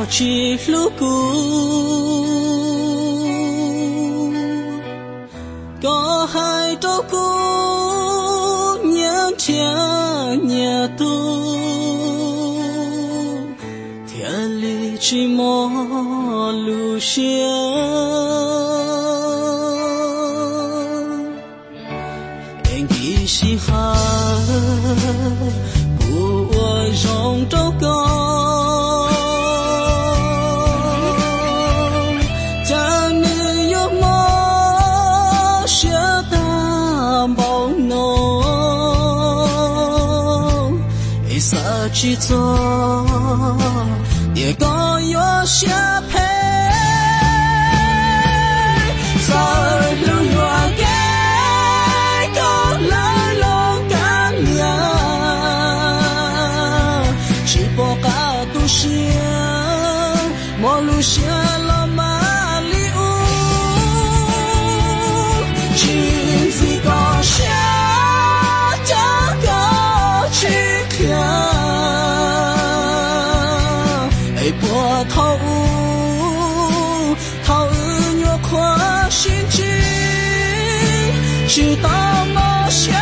Tsis hlub kuv, koj hais rau kuv nyias nrhiav nyias tug, thiaj li tsis mob lub siab. Es nkim sij hawm kuv ua zoo rau koj, cas nws yuav mob siab tag npaum no. Es xav tsis txog tias koj yuav siab phem, txawm hlub yuam kev koj lawv los kav liam, tsis pom qab tu siab, mob lub siab los mas li ub. Tsis ntxim koj siab, cas koj tsis qhia, es puas thaum ub, thaum wb nyuam qhuav sib ntsib, tsis tau mob siab